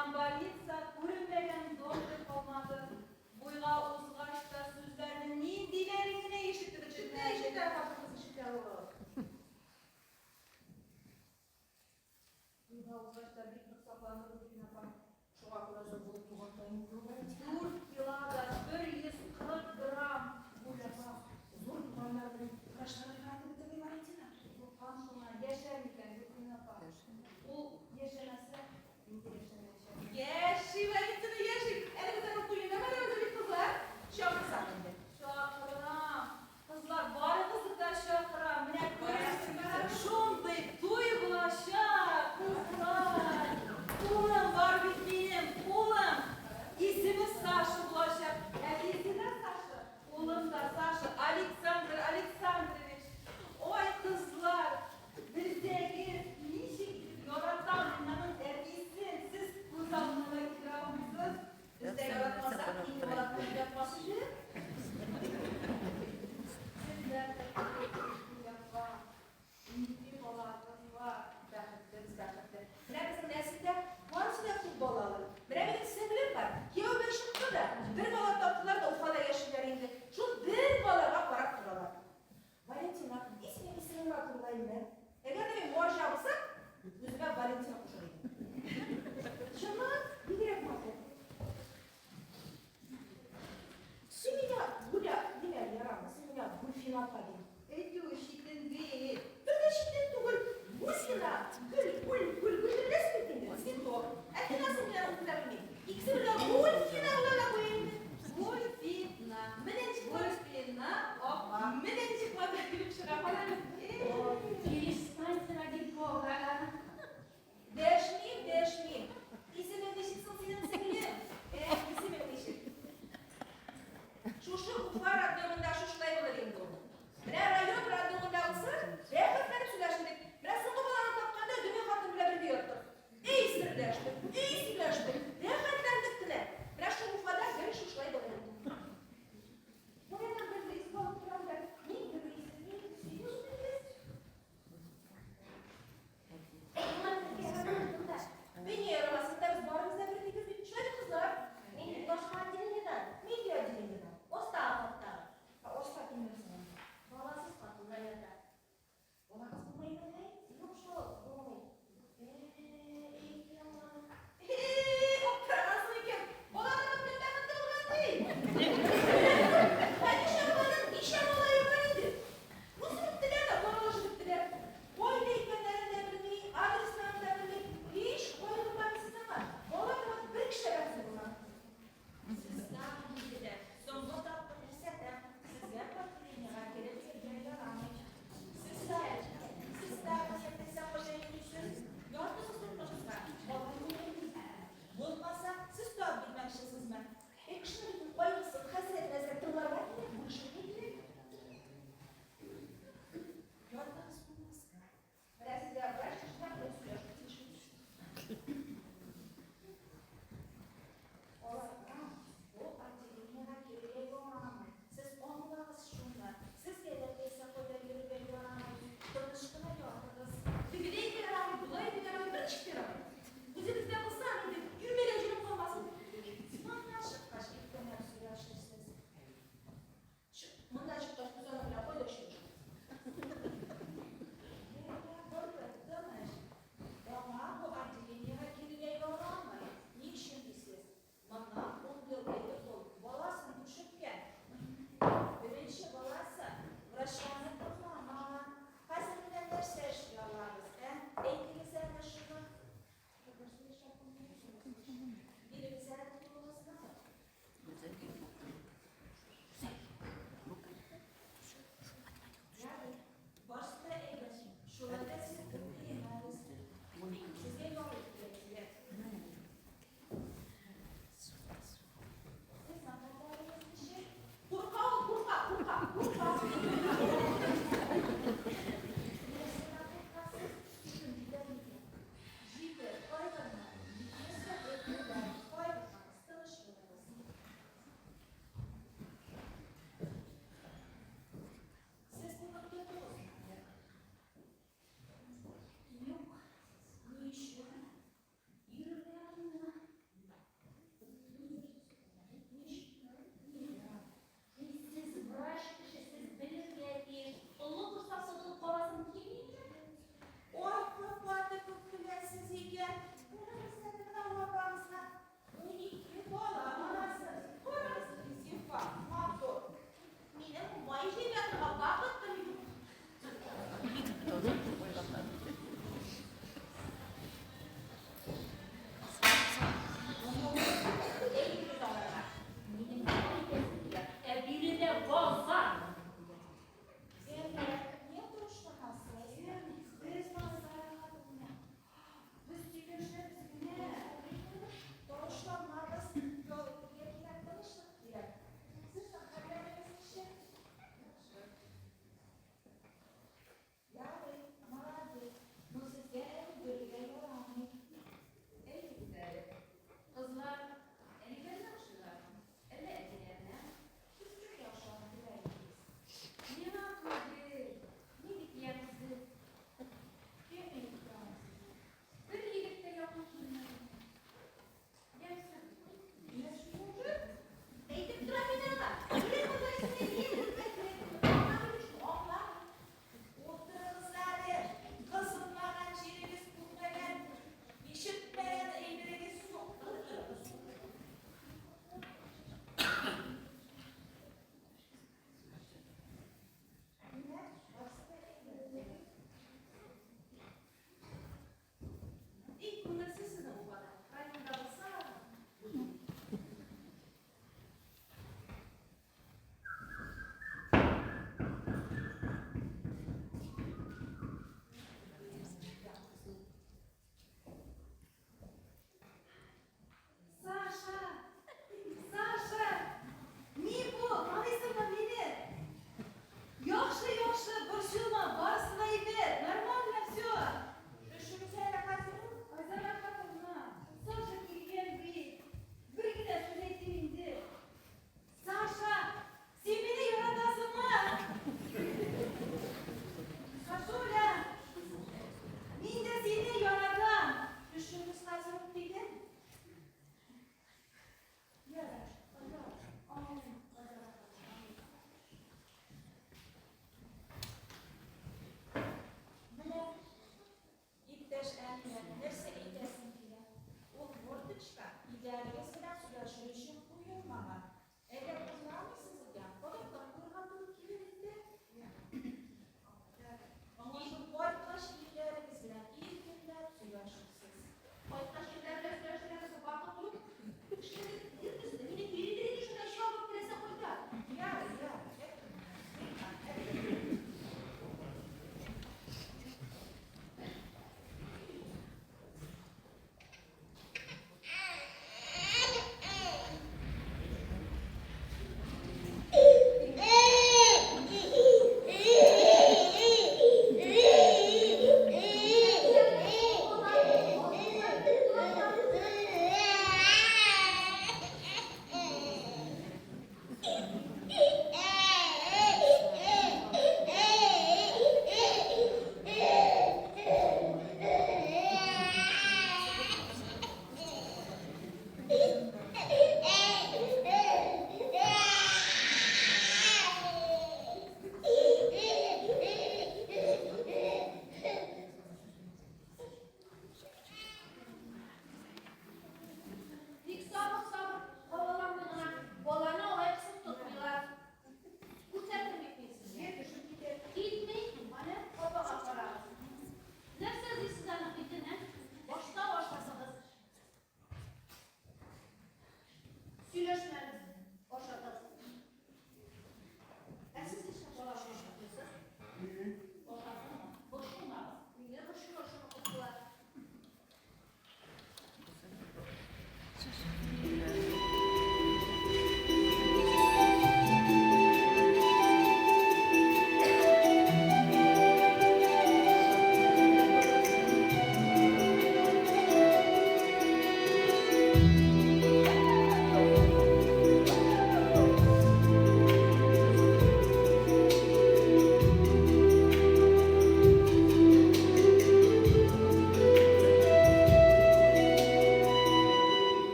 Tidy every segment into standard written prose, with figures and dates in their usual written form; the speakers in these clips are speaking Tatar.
Күренмәгән больница, күренмәгән доктор калмады. Буйга узгач та сүзләрнең ниндиләрен генә ишетеп Ишетә, ишетә, хатын-кыз ишетә ул. Буйга узгач та бик нык сакланды Гөлфинә апа. Шуңа күрә зур булып туган та инде ул, Валентина. Дүрт кило да 140 грамм. Гуля апа, зур туганнар белән врачлар яратып бетерми, Валентина. Куркам шуңа, яшәр микән Гөлфинә апа? Ул яшәмәсә, мин дә яшәмәячәкмен. Яши, Валентина, яши. Әле без аның туена барабыз бит, кызлар. Чакырсак инде. Чакырам. Кызлар, барыгызны да чакырам. Менә күрерсез, шундый туй булачак, кызлар. Улым бар бит минем, улым. Исеме Саша булачак. Әтисе дә Саша, улым да Саша, Александр Александрович. Ой, кызлар, белсәгез, ничек итеп яратам мин аның әтисен. Сез күз алдына да китерә алмыйсыз. Без дә яратмасак, инде баланы яратмас иде. Сезләр дә күреп, Нинди бала, кызлар. Бәхетле, без бәхетле. Менә безнең нәселдә барысы да күп балалы. Менә минем сеңлем бар, кияүгә чыкты да, бер бала таптылар да Уфада яшиләр инде. Шул бер балага карап торалар. Валентина, и синең исемең матур да инде. Әгәр дә мин марҗа булсам, үземә Валентина кушыр идем. Чынлап, бигрәк матур. Син миңа Гуля димә, ярамы? Син миңа Гульфина апа ди. Әйтүе читен бит. Бер дә читен түгел. Гульфина, гөл, гүл, гөл, гөлне беләсең бит инде. Цветок. Ә Финасын мин аны укыта белмим. Икесе бергә Гульфина була да куя инде. Гульфина. Менә ничек Гульфина апа. Менә ничек матур килеп чыга. Карагыз. Перестаньте ради бога, а! Дәшмим, дәшмим. Исемең ничек соң синең, сеңлем? Ә, исемең ничек? Шушы Уфа роддомында шушылай булыр инде ул. Менә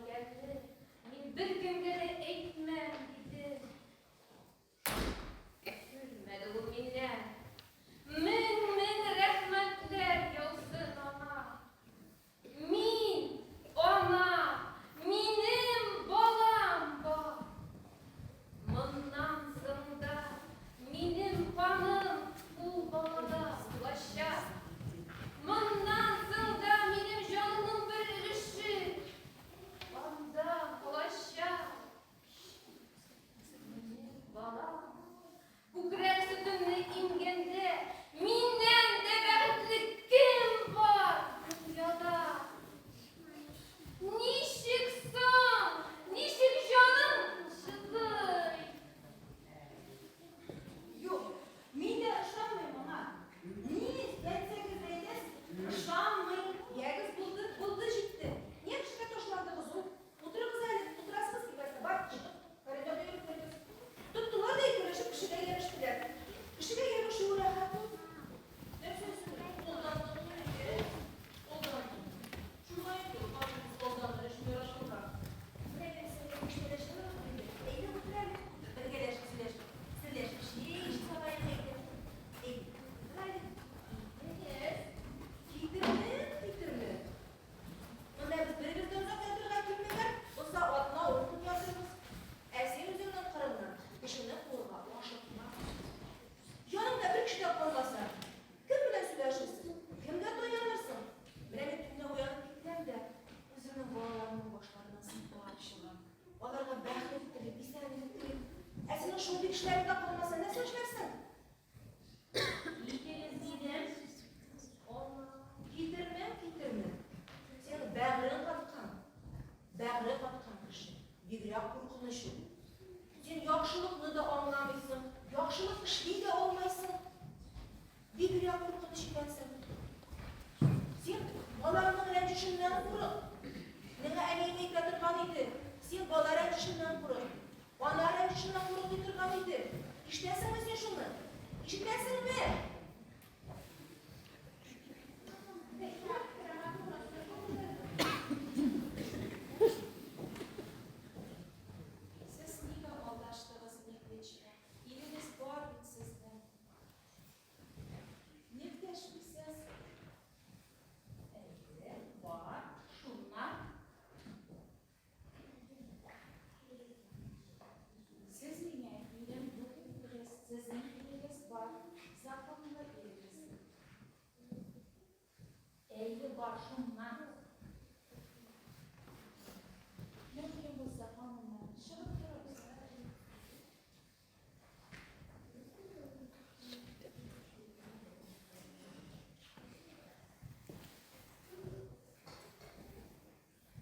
икәнне мин беркемгә дә әйтмәм, диде. Көлмәде ул миннән. Мең-мең рәхмәтләр яусын аңа. Мин, ана, минем балам бар. Моннан соң да минем каным ул балада булачак. Моннан соң да минем җанымның бер өлеше анда калачак. Минем балам күкрәк сөтемне имгәндә миннән дә бәхетле кем бар дөньяда? Ничек соң? Ничек җаным чыдый? Юк, мин дә ышанмыйм моңа. Ни әйтсәгез дә әйтәсез, ышанмыйм. Ягез, булды, булды, җитте. Нигә кешегә ташландыгыз ул? Утырыгыз әле, утырасыгыз килмәсә, бар, чыгып, коридорда йөреп керегез. Тоттылар да икәүләшеп кешегә ябештеләр. Кешегә ябешүе рәхәт ул. Нәрсәсен алдандыңмы инде? Алдандым. Шуңа инде ул хатын-кыз алданыр өчен яратылган. Менә нәрсәгә киштәләшеп утыр инде. Әйдә утыр әле. Бергәләшеп сөйләшеп, серләшеп чәй эчеп алыйк әйдә. Әйдә, утыр әле. Әйдәгез. Китермен, китермен. Монда без беребез дә озак ятырга килмәгән, булса атна-ун көн ятырбыз. Ә син үзеңнең кырыңнан кешене куырга ашыкма. Яныңда бер кеше дә калмаса, кем белән сөйләшерсең, кемгә таянырсың? Менә мин төнлә уянып китәм дә, үземнең балаларымның башларыннан сыйпап чыгам. Аларга бәхет телим, исәнлек телим. Ә синең шундый кешеләрең дә калмаса, нәрсә эшләрсең? Китерегез, дидем. Алла. Китермәм, китермәм. Синең бәгырең каткан. Бәгыре каткан кеше. Бигрәк куркыныч ул. Син яхшылыкны да аңламыйсың, яхшылык эшли дә алмыйсың. Бигрәк куркыныч икәнсең. Син балаңның рәнҗешеннән курык. Миңа әнием әйтә торган иде. Син бала рәнҗешеннән курык. Ана рәнҗешеннән курык ди торган иде. Ишетәсеңме син шуны? Ишетәсеңме? Сез нигә алдаштыгыз, Нефтечка? Ирегез бар бит сезнең. Ник дәшмисез? Әйе, бар. Шуннан. Сез миңа ирем юк диттегез, сезнең ирегез бар, законлы ирегез. Әйе, бар, шуннан. Мөмкин булса, кануннан чыгып торыгыз.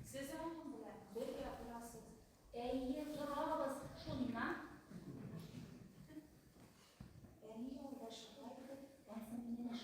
Сез аның белән бергә торасыз. Әйе, торабыз, шуннан. Әни алдашырга иде. Ансы минем эш.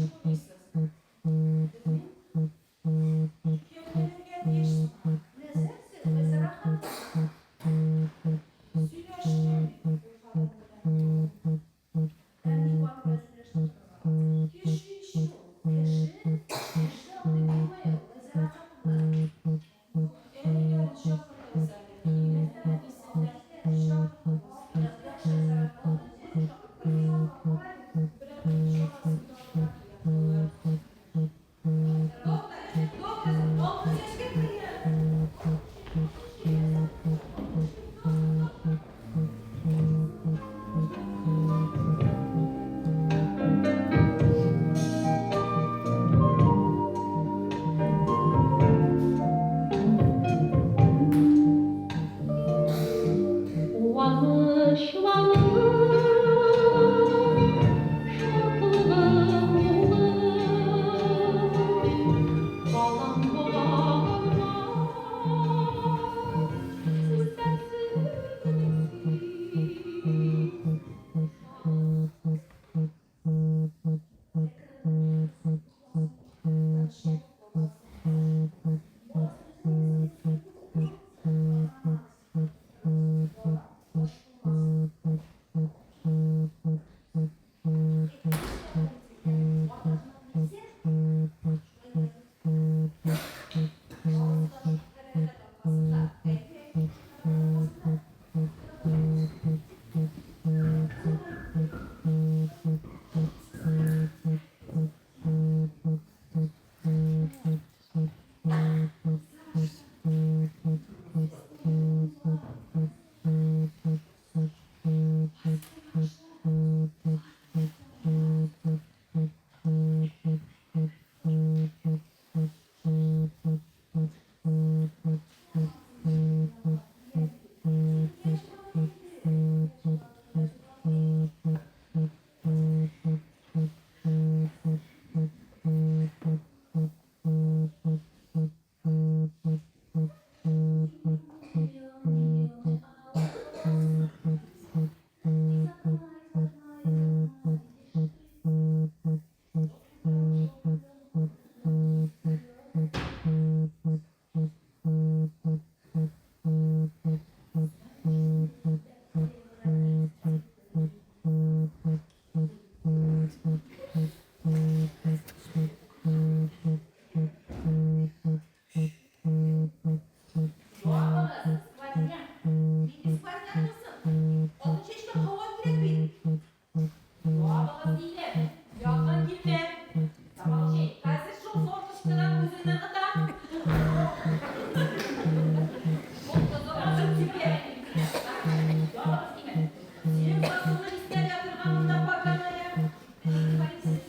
Ничек уйлыйсыз? Белмим. Кем белергә тиеш соң? Нәрсә сез, Гөлсара ханым? Сөйләштем бит ул хатын белән. Ә ник аның белән сөйләшеп торырга? Кеше ич ул, кеше, кеше андый булмый ул, Гөлсара ханымнар. Әниләрен чакыртыгыз әле. Әтисен дә чакыртыгыз. Яхшы, Гөлсара ханым, чакырып кертегез. Берәр чарасын табарга кирәк булыр. Доктор, доктор, алтын чәчкә кергән. Куанычланып, шатлыгым тулып, Балам була алмас Юатыгыз, сквозняк. Нинди сквозняк булсын? Алтын чәчкә һава кирәк бит. Юатыгыз диләр. Якын килмә. Замолчи. Хәзер шул форточкадан үзеңне кытам. Бу кызыл тебе. Ябыгыз димә. Синең сасыңны иснәргә торган монда поганая. Игътибар итсез.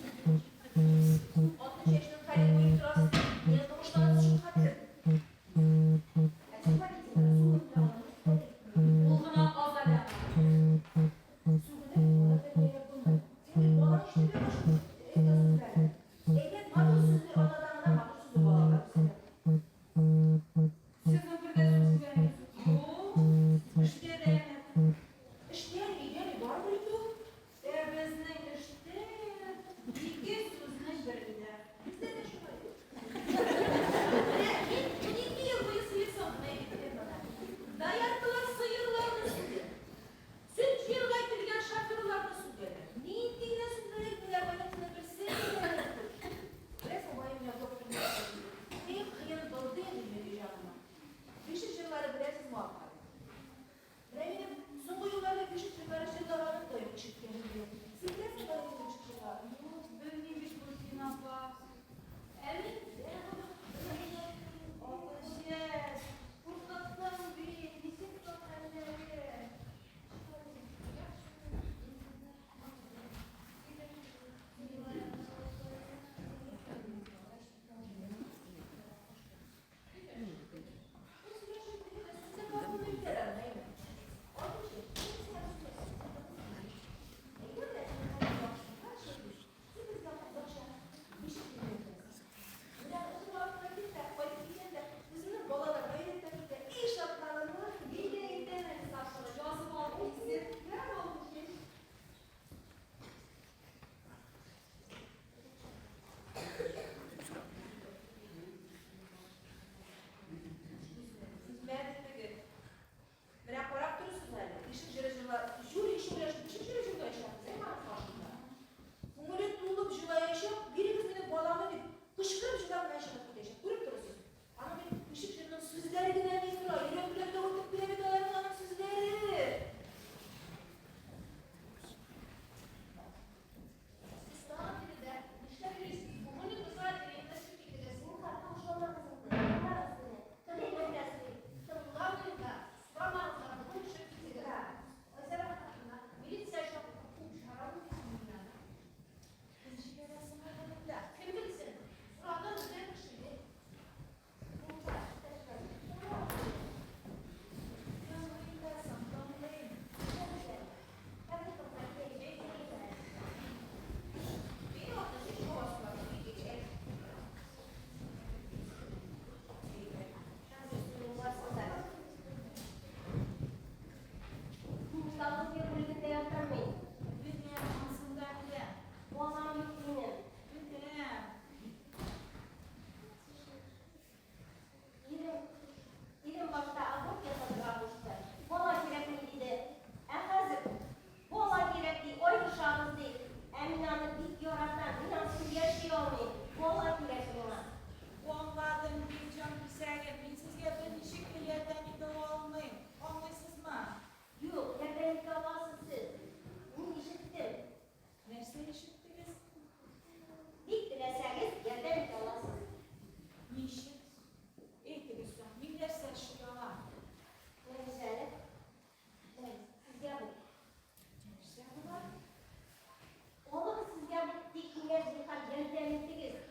Зинһар, ярдәм итегез.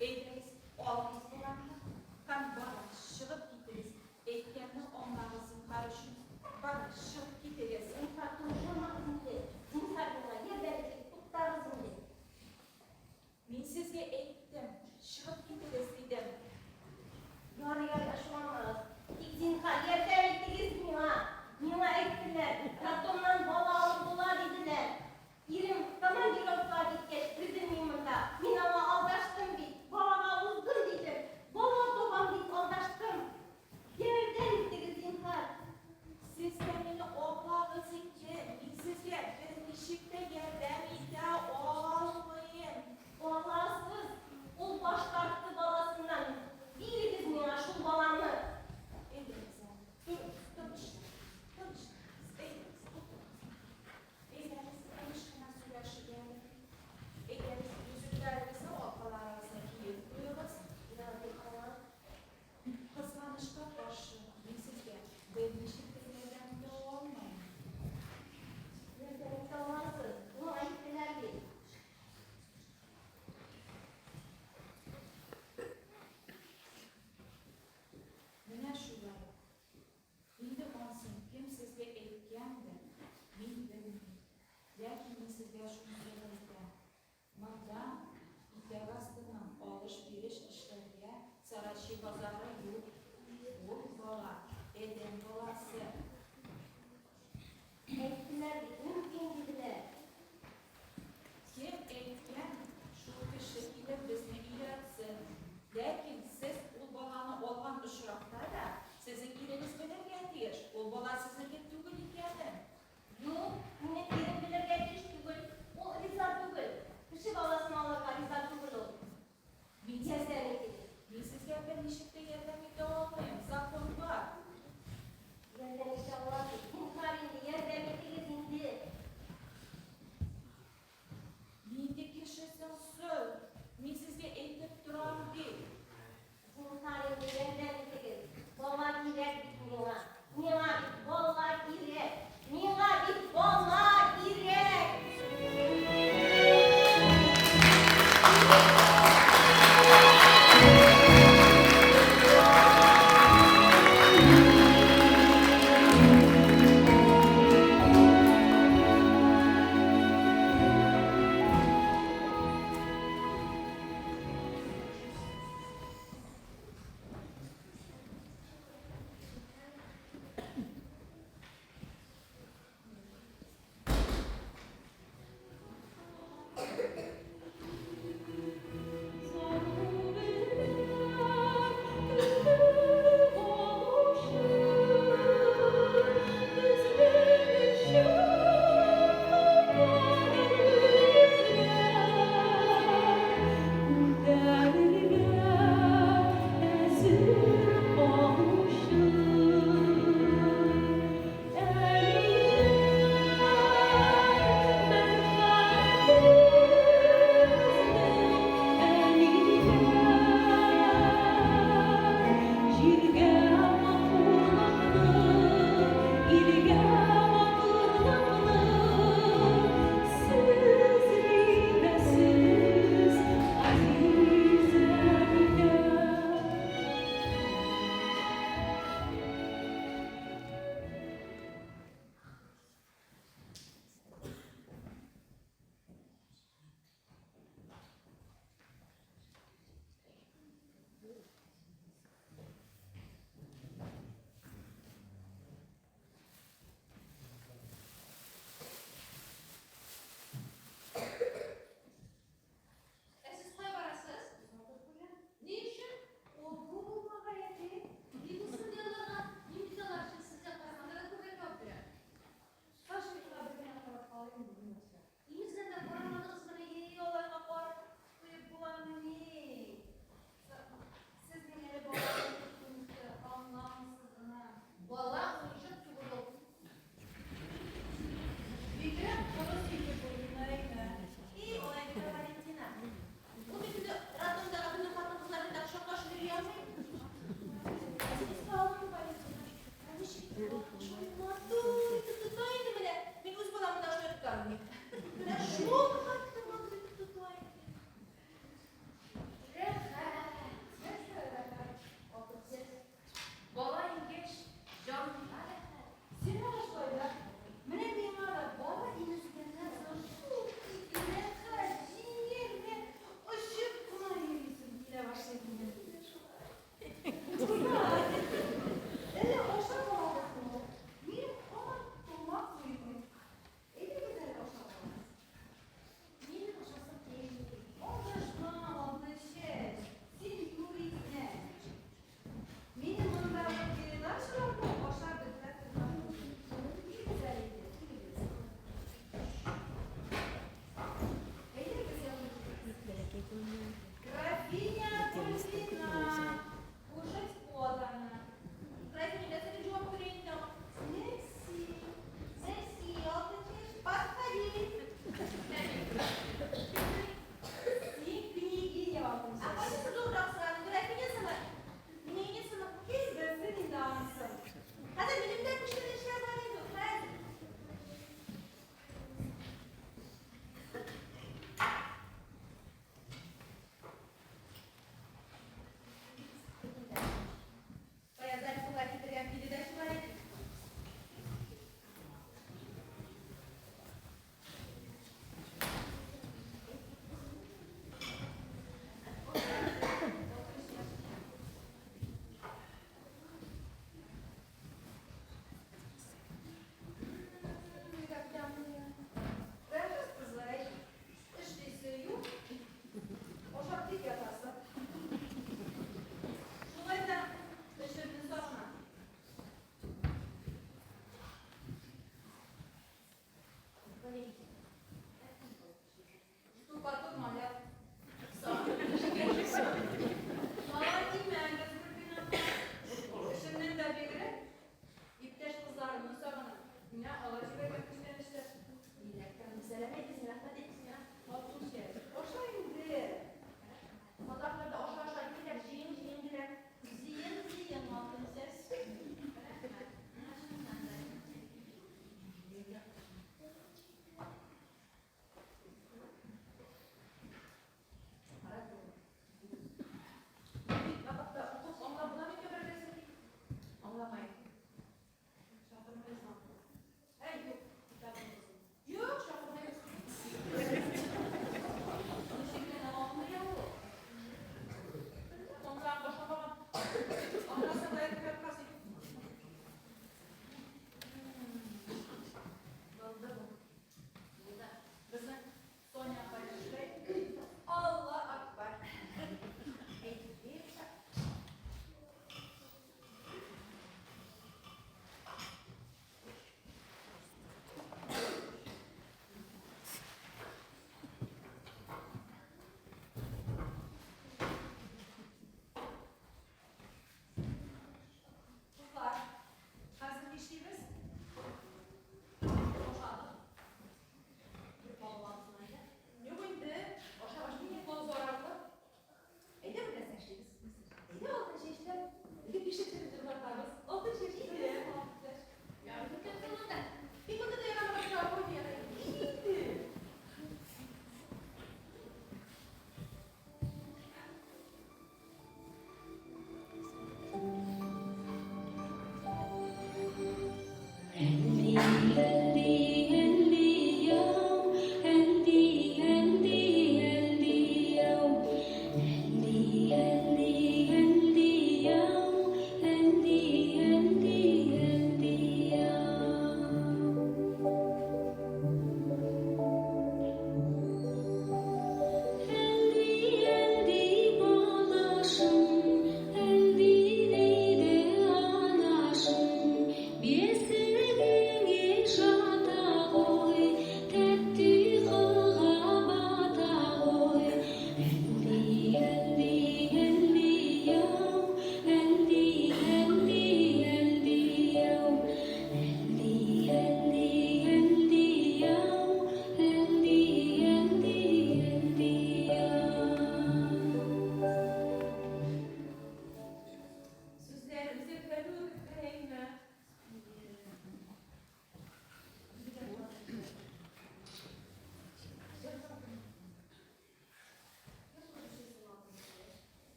Әйдәгез, алыгыз боларны һәм барыгыз, чыгып китегез. Әйткәнне аңлагыз, зинһар өчен. Барыгыз, чыгып китегез. Зинһар, тынычламагыз инде. Зинһар миңа ярдәм итегез, туктагыз инде. Мин сезгә әйттем, чыгып китегез, дидем. Ярый, ярый, ачуланмагыз. Тик зинһар, ярдәм итегез миңа. Миңа әйттеләр, роддомнан бала алып була, диделәр. Ирем командировкага киткәч, кердем мин монда. Мин аңа алдаштым бит. Балага уздым, дидем. Бала табам дип алдаштым. Ярдәм итегез, зинһар. Сез дә мине аклагыз инде, мин сезгә берничек тә ярдәм итә алмыйм. Аласыз. Ул баш тартты баласыннан. Бирегез миңа шул баланы. Әйдәгез әле, торыгыз, тыныч, тыныч. Әйдәгез, утырыгыз. Әйдәгез, тыныч кына сөйләшик әле. Әйдәгез, йөзекләрегезне алкаларыгызны киеп куегыз. Ярый, алам. Кызганычка каршы, мин сезгә берничек тә ярдәм итә алмыйм. Ярдәм итә аласыз. Миңа әйттеләр бит. Менә шулай. Инде ансын кем сезгә әйткәндер, мин белмим. Ләкин мин сезгә шунысын әйтәм. Монда итәк астыннан алыш-биреш эшләргә сарачи базары юк. Ул бала, адәм баласы. Әйттеләр бит, мөмкин диделәр. Кем әйткән, шул кеше килеп безне өйрәтсен. Ләкин сез ул баланы алган очракта да, сезнең ирегез белергә тиеш, ул бала сезнеке түгел икәнен. Юк, минем ирем белергә тиеш түгел. Ул риза түгел. Кеше баласын алырга риза түгел ул. Мин сезгә, Ярдәм итегез. мин сезгә берничек тә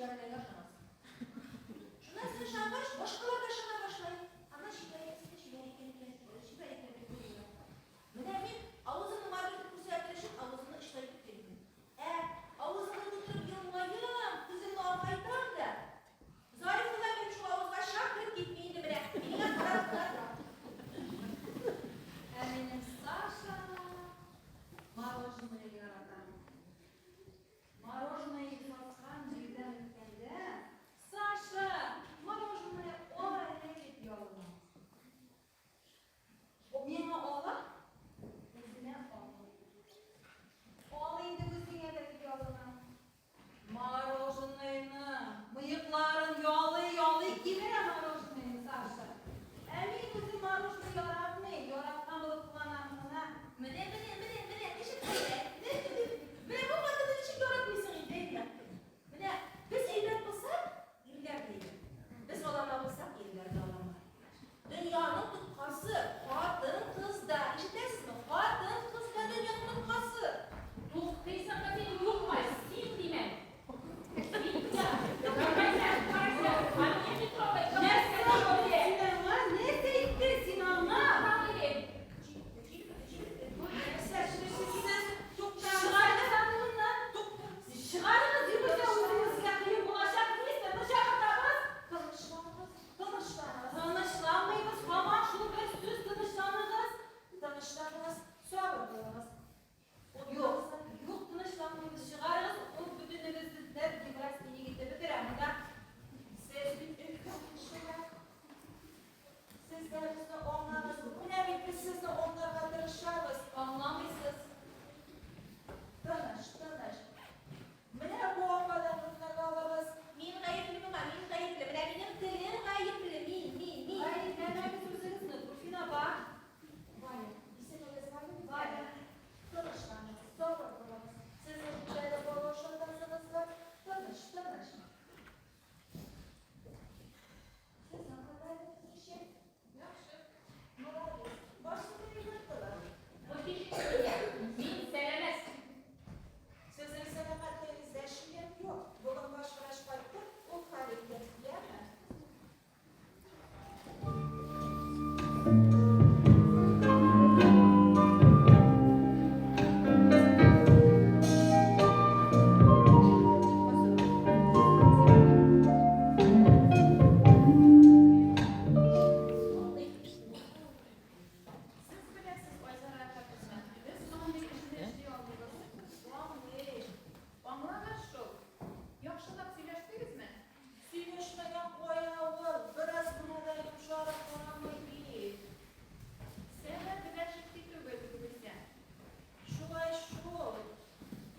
җибәрергә ышанасың. Шуннан син ышангач, башкалар да ышана башлый. Аннан чибәр икән, чибәр икән, чибәр икән дип уйлыйлар. Менә мин авызымны матур итеп күрсәтер өчен авызымны очлайтып йөрим. Ә авызымны тутырып елмаям, күземне акайтам да, Зарифулла минем шул авызга чак кереп китми инде менә. Миңа карап кына тора. Ә минем Саша мороженое ярата. Мороженое саткан җирдән үткәндә, Саша, мороженое ал әле дип ялына. Миңа ала, үзенә алмый. Ал инде үзеңә дә дип ялына. Мороженыйны, мыекларын ялый-ялый кимерә мороженыйны Саша. Ә мин үзем мороженое яратмыйм, яраткан булып кыланам гына. Менә, менә, менә, менә, ничек әйбәт. Менә бу хатынны ничек яратмыйсың инде, әйтмә. Менә без әйбәт булсак, ирләр дә әйбәт. Без алама булсак, ирләр дә алама. Дөньяның тоткасы хатын-кызда. Ишетәсезме? Хатын-кызда дөньяның тоткасы. Туктыйсыңмы син, юкмы? Син димен. Витя, тормозя, тормозя. А меня не трогай. Нәрсә син аңа? Нәрсә әйттең син аңа? Нәрсә сөйлисез? Туктагыз. Чыгарыгыз аны моннан. Чыгарыгыз, югыйсә үзегезгә кыен булачак. Милицияне чакыртабыз. Тынычланыгыз, тынычланыгыз. Тынычланмыйбыз, һаман шул бер сүз тынычланыгыз. Тынычланыгыз, сабыр булыгыз. Юк, юк, тынычланмыйбыз. Чыгарыгыз, ул бөтенебезне дә неврастеник итеп бетерә монда. Сез бит өлкән кешеләр. Сез дә безне аңлагыз. Менә бит без сезне аңларга тырышабыз. Аңламыйсыз. Тыныч, тыныч. Менә бу ападан үрнәк алыгыз. Мин гаепле моңа, мин гаепле. Менә минем телем гаепле. Мин, мин, мин. Гаепләмәгез үзегезне, Гөлфин апа. Валя, исемегез Валя бит? Валя. Тынычланыгыз, сабыр булыгыз. Сезнең бит әле бала ашатасыгыз бар. Тыныч, тыныч. Сезнең хәлләрегез ничек? Яхшы. Молодец. Барысы да әйбәт була. Мин сәламәт. Сезнең сәламәтлегегездә шигем юк. Бүген баш врач кайтты, ул хәл итте, яме? Сез беләсез, Айзара Хәбизә, без мондый эшне эшли алмыйбыз. Аңлыйм. Аңлагыз шул. Яхшылап сөйләштегезме? Сөйләшмәгән кая ул, бераз гына да йомшарып карамый бит. Сәбәбе дә җитди түгел, югыйсә. Шулай шул.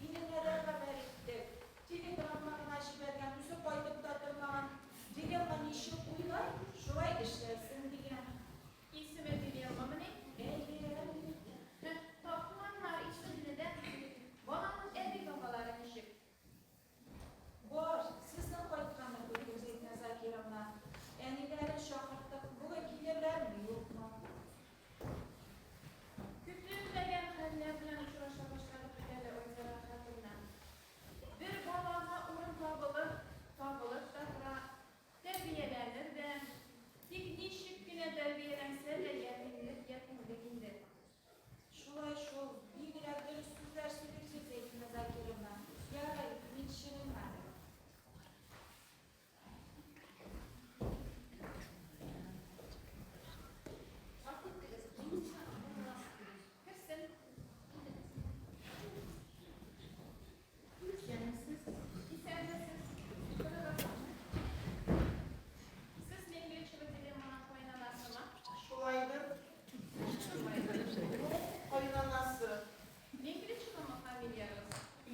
Иренә дә хәбәр иттек. Телеграмма гына җибәргән, үзе кайтып та тормаган. Дилемма ничек уйлай, шулай эшләрсең дигән. Исеме Дилеммамыни? Әйе. Һе, тапканнар исемне дә. Баланың әби-бабалары ничек? Бар, сезнең кайтканны күрдек, Зәйтүнә Закировна. Әниләрен чакырттык, бүген килерләрме, юкмы? Көтелмәгән хәлләр белән очраша башладык бит әле, Айзара Хәтовна. Бер балага урын табылыр, табылып та тора, тәрбияләнер дә. Тик ничек кенә тәрбияләнсә дә, ятимлек ятимлек инде. Шулай шул, бигрәк дөрес сүзләр сөйлисез, Зәйтүнә Закировна. Ярый, мин чыгыйм әле. Гафу итегез, минемчә, Керсен. Исәнмесез. Исәнмесез. Утырыгыз. Сез Меңлечева Дилемманың каенанасымы? Шулайдыр. Ну, каенанасы. Меңлечевамы фамилиягез?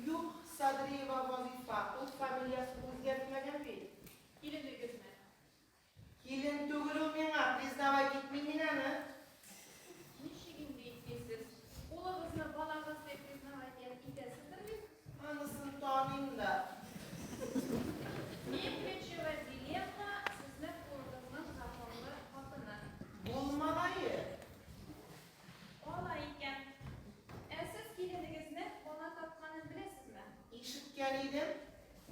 Юк, Садриева Вазифа. Ул фамилиясен үзгәртмәгән бит. Киленегезме? Килен түгел ул миңа, признавать итмим мин аны. Ничек инде итмисез? Улыгызны балагыз дип признавать итәсездер бит? Анысын таныйм да. Меңлечева Дилемма сезнең улыгызның законлы хатыны. Булмагае. Алай икән. Ә сез киленегезнең бала тапканын беләсезме? Ишеткән идем.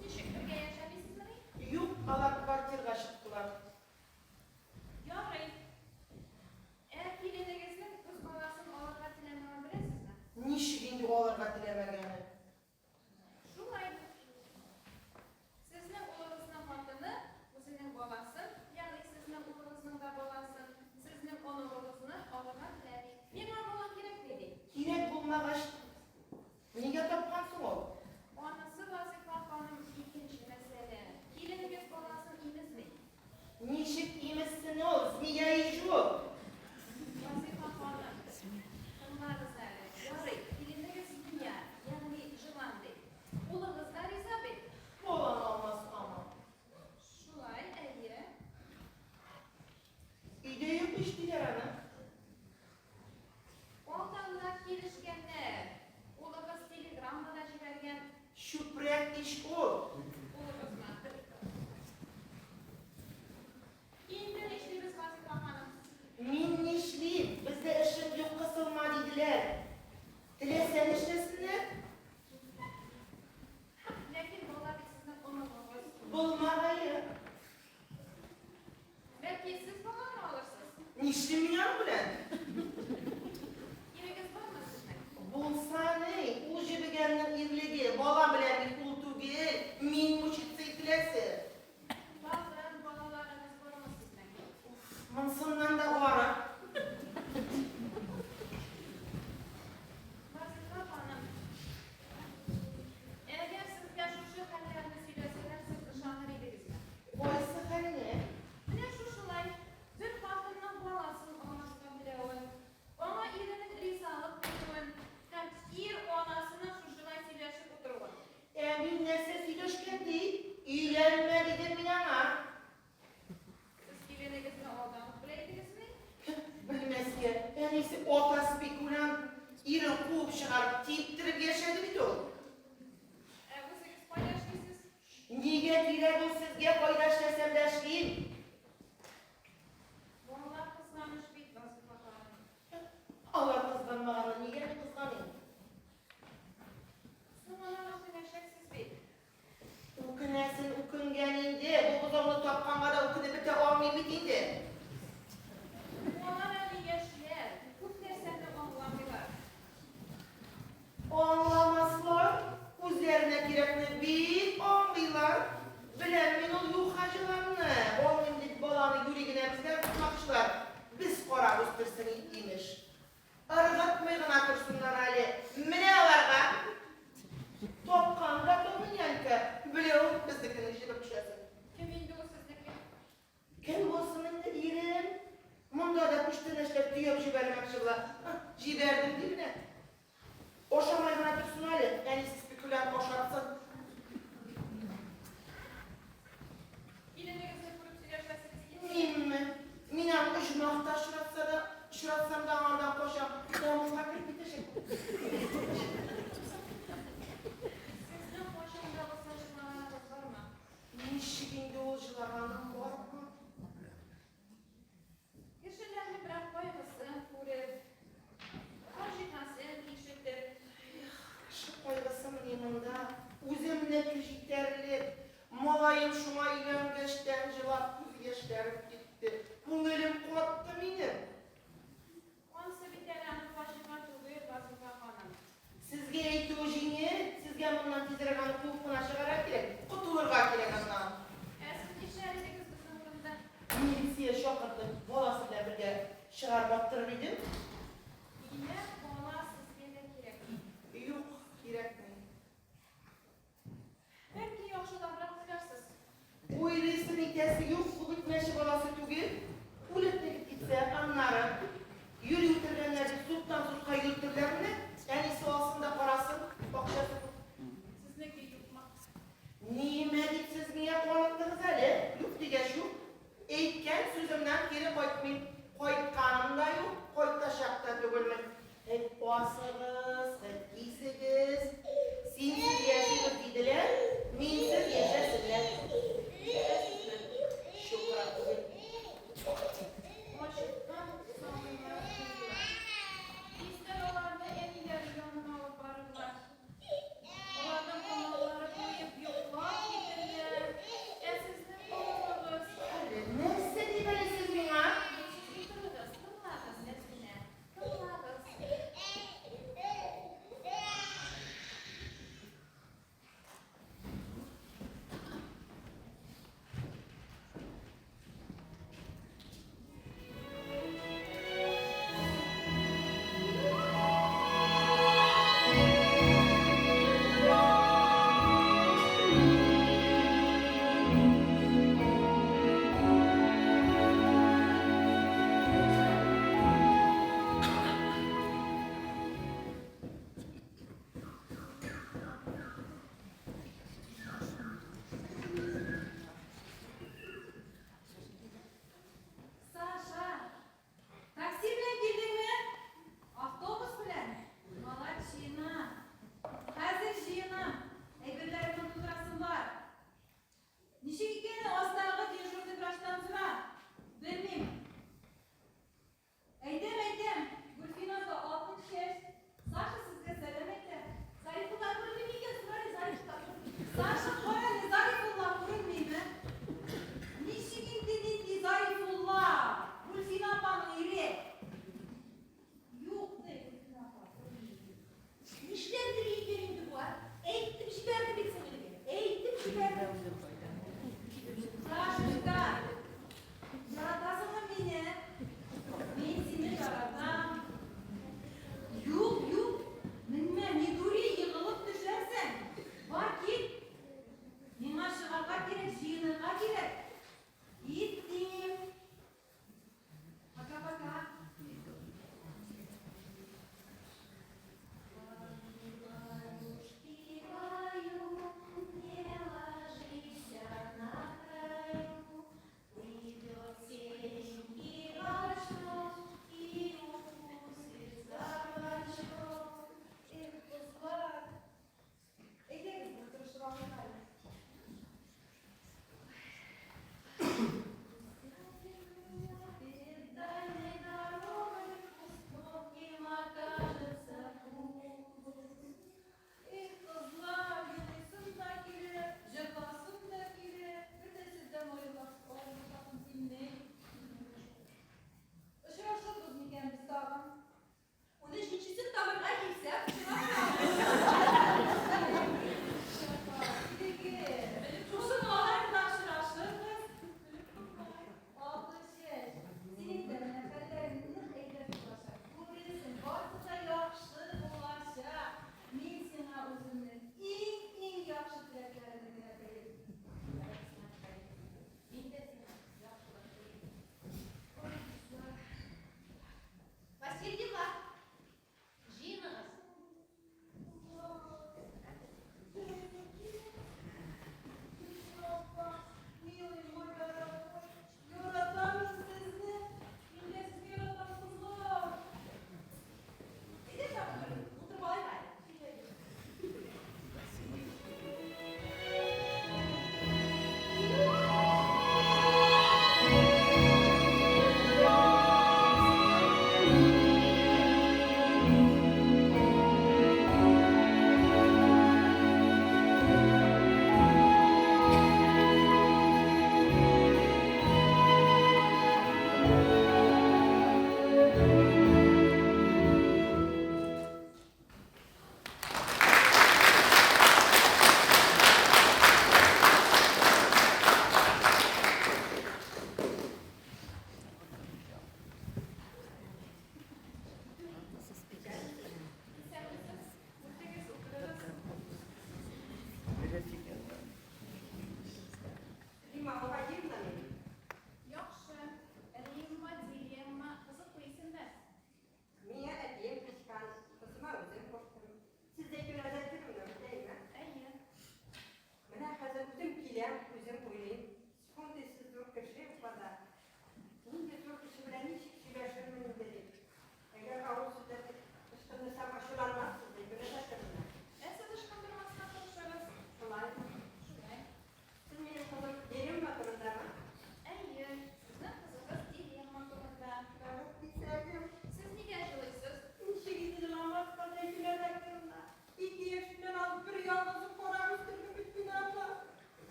Ничек, бергә яшәмисезмени? Алар квартирга чыктылар. Ярый. Ә киленегезнең үз баласын алырга теләмәвен беләсезме? Ничек инде алырга теләмәгәне? Шулай. Сезнең улыгызның хатыны үзенең баласын, ягъни сезнең улыгызның да баласын, сезнең оныгыгызны алырга теләми. Миңа бала кирәкми, ди. Кирәк булмагач, нигә тапкан соң ул? Анысы, Вазыйфа ханым, икенче мәсьәлә. Киленегез баласын имезми. Ничек имезсен ул, змея ич ул? Вазыйфа ханым, тыңлагыз әле. Ярый, киленегез змея, ягъни җылан ди. Улыгыз да риза бит? Баланы алмаскамы? Шулай, әйе. Өйдә юк ич, диләр аны. Алдан да килешкәннәр. Улыгыз телеграмма да җибәргән. Чүпрәк ич ул. Улыгызмы? Инде нишлибез, Вазыйфа ханым? Мин нишлим? Бездә эшем юк, кысылма, диделәр. Теләсә нишләсеннәр. Ләкин бала бит сезнең оныгыгыз. Булмагае. Бәлки, сез баланы алырсыз? Нишлим мин аның белән? Ирегез бармы сезнең? Булса ни, ул җебегәннең ирлеге, бала белән бит ул түгел, мин мучиться ителәсе. Тагын балаларыгыз бармы сезнең? Монсыннан да ары. Вазыйфа ханым, әгәр сезгә шушы хәлләрне сөйләсәләр, сез ышаныр идегезме? Кайсы хәлне? Менә шушылай, бер хатынның баласын алмаска теләвен, аңа иренең ризалык бирүен һәм ир анасының шушылай сөйләшеп утыруын. Ә мин нәрсә сөйләшкән ди? Өйләнмә дидем мин аңа. Сез киленегезне алдан ук белә идегезме? Белмәскә, әнисе ата спекулянт, ирен куып чыгарып, типтереп яшәде бит ул. Ә үзегез кайда эшлисез? Нигә кирәк ул сезгә, кайда эшләсәм дә эшлим. Балалар кызганыч бит, Вазыйфа ханым. Алар кызганмаганны нигә мин кызганыйм? Соң алар үкенәчәксез бит. Үкенәсен үкенгән инде, бу бозауны тапканга да үкенеп бетә алмыйм бит инде. Алар әле яшьләр, күп нәрсәне аңламыйлар. Аңламаслар, үзләренә кирәкне бик аңлыйлар. Беләм мин ул юха җыланны, алмыйм дип баланы юри генә бездән тотмакчылар. Без карап үстерсен, имеш. Ыргытмый гына торсыннар әле. Менә аларга! Тапкан да нянька, белә ул безнекенең җебеп төшәсен. Кем инде ул сезнеке? Кем булсын инде, ирем? Монда да күчтәнәчләп төяп җибәрмәкче була. Җибәрдем ди менә. Ашамай гына торсын әле, әнисе спекулянт ашатсын. Киленегезне күреп сөйләшәсегез килми? Минме? Мин аны оҗмахта очратса да, очратсам да аңардан качам. Тәмугка кереп китәчәк. Сезнең кайчан да булса җырлаганыгыз бармы? Ничек инде ул җылаганым бармы? Кешеләрнең берәр кайгысын күреп, фаҗигасен ишетеп. Эх, кеше кайгысымыни монда? Үземнеке җитәрлек. Малаем шуңа өйләнгәчтән җылап күз яшьләрем китте. Күңелем катты минем. Ансы бит әле аның фаҗига түгел, Вазыйфа ханым. Сезгә әйтүе җиңел, сезгә моннан тизрәк аны куып кына чыгарга кирәк, котылырга кирәк аннан. Ә сез нишләр идегез безнең урында? Милиция чакыртып, баласы белән бергә чыгарып аттырыр идем. Димәк, бала сезгә дә кирәкми. Юк, кирәкми. Бәлки, яхшылабрак уйларсыз. Уйлыйсы-нитәсе юк, бу бит мәче баласы түгел.